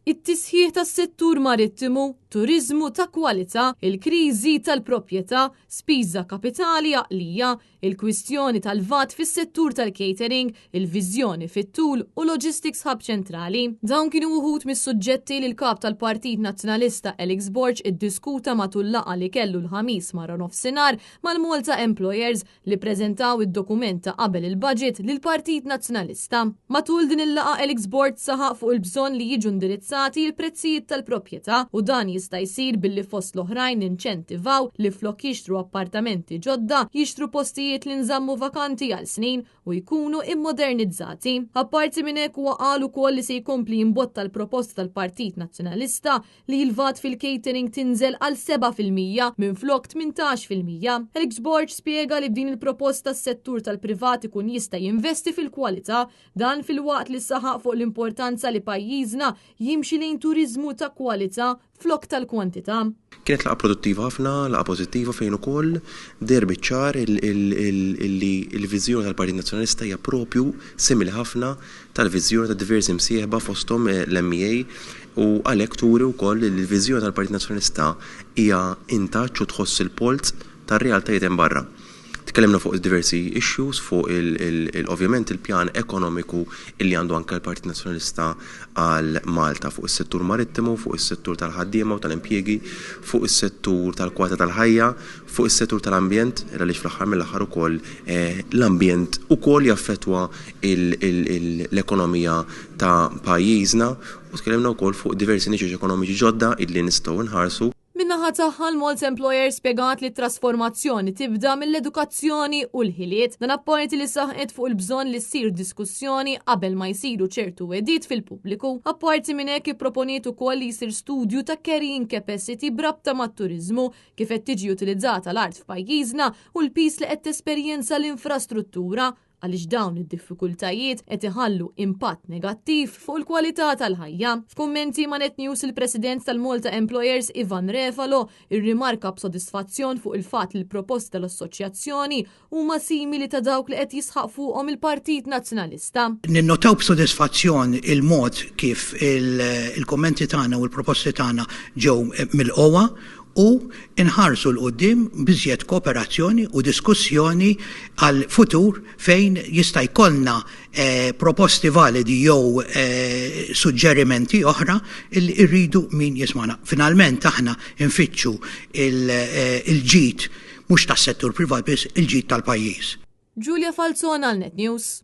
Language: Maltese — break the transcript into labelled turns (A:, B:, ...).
A: It-tisħiħ tas-settur marittimu, turiżmu ta' kwalità, il-kriżi tal-proprjetà, spiża kapitali għaqlija, il-kwistjoni tal-VAT fis-settur tal-catering, il-viżjoni fit-tul u logistics hub ċentrali. Dawn kienu uħud mis-suġġetti li l-Kap tal-Partit Nazzjonalista Alex Borg iddiskuta matul laqgħa li kellu l-Ħamis waranofsinhar mal-Malta Employers li ppreżentaw id-dokument ta' qabel il-budget lill-Partit Nazzjonalista. Matul din il-laqgħa Alex Borg saħaq fuq il-bżonn li jiġu indirizzati l-prezzijiet tal-proprjetà u dan jista' jsir billi fost l-oħrajn ninċentivaw li flok jixtru appartamenti ġodda jixtru postijiet li nżammu vakanti għal snin u jkunu immodernizzati. Apparti minn hekk huwa qal ukoll li se jkompli jimbotta l-proposta tal-Partit Nazzjonalista li l-VAT fil-catering tinżel għal 7% minflok 18%. Alex Borg spjega li b'din il-proposta s-settur tal-privat ikun jista' jinvesti fil-kwalità, dan filwaqt li saħaq fuq l-importanza li pajjiżna jimxi lejn turiżmu ta' kwalità flok tal-kwantità.
B: Kienet laqgħa produttiva ħafna, laqgħa pożittiva fejn ukoll deher biċ-ċar illi l-viżjoni tal-Partit Nazzjonalista hija propju simili ħafna tal-viżjoni ta' diversi msieħba fosthom l-MEA u għalhekk turi wkoll li l-viżjoni tal-Partit Nazzjonalista hija in touch u tħoss il-polz tar-realtajiet hemm barra. Tkellimna fuq diversi issues, fuq ovvjament il-pjan ekonomiku illi għandu anke l-Partit Nazzjonalista għal Malta, fuq is-settur marittimu, fuq is-settur tal-ħaddiema u tal-impjiegi, fuq is-settur tal-kwalità tal-ħajja, fuq is-settur tal-ambjent, għaliex fl-aħħar mill-aħħar ukoll l-ambjent ukoll jaffettwa l-ekonomija ta' pajjiżna u tkellimna wkoll fuq diversi niċeċ ekonomiċi ġodda illi nistgħu nħarsu.
A: Min-naħa tagħha l-Malta Employers spjegat li t-trasformazzjoni tibda mill-edukazzjoni u l-ħiliet. Dan apparti li saħqet fuq il-bżonn li ssir diskussjoni qabel ma jsiru ċertu wegħdiet fil-pubbliku. Apparti minn hekk ipproponiet ukoll li jsir studju ta' carrying capacity b'rabta mat-turiżmu, kif qed tiġi utilizzata l-art f'pajjiżna u l-piż li qed tesperjenza l-infrastruttura għaliex dawn id-diffikultajiet qed iħallu impatt negattiv fuq il-kwalità tal-ħajja. F'kummenti ma' Net News il-President tal-Malta Employers Ivan Refalo irrimarka b'sodisfazzjon fuq il-fatt li l-proposti tal-assoċjazzjoni huma simili ta' dawk li qed jisħaq fuqhom il-Partit Nazzjonalista.
C: Ninnotaw b'sodisfazzjon il-mod kif il-kummenti tagħna u l-proposti tagħna ġew milqugħa u nħarsu 'l quddiem b'iżjed kooperazzjoni u diskussjoni għal futur fejn jista' jkollna proposti validi jew suġġerimenti oħra li rridu min jismagħna. Finalment aħna nfittxu l-ġid mhux tas-settur privat biss, il-ġid tal-pajjiż.
A: Julia Falzon għal Net News.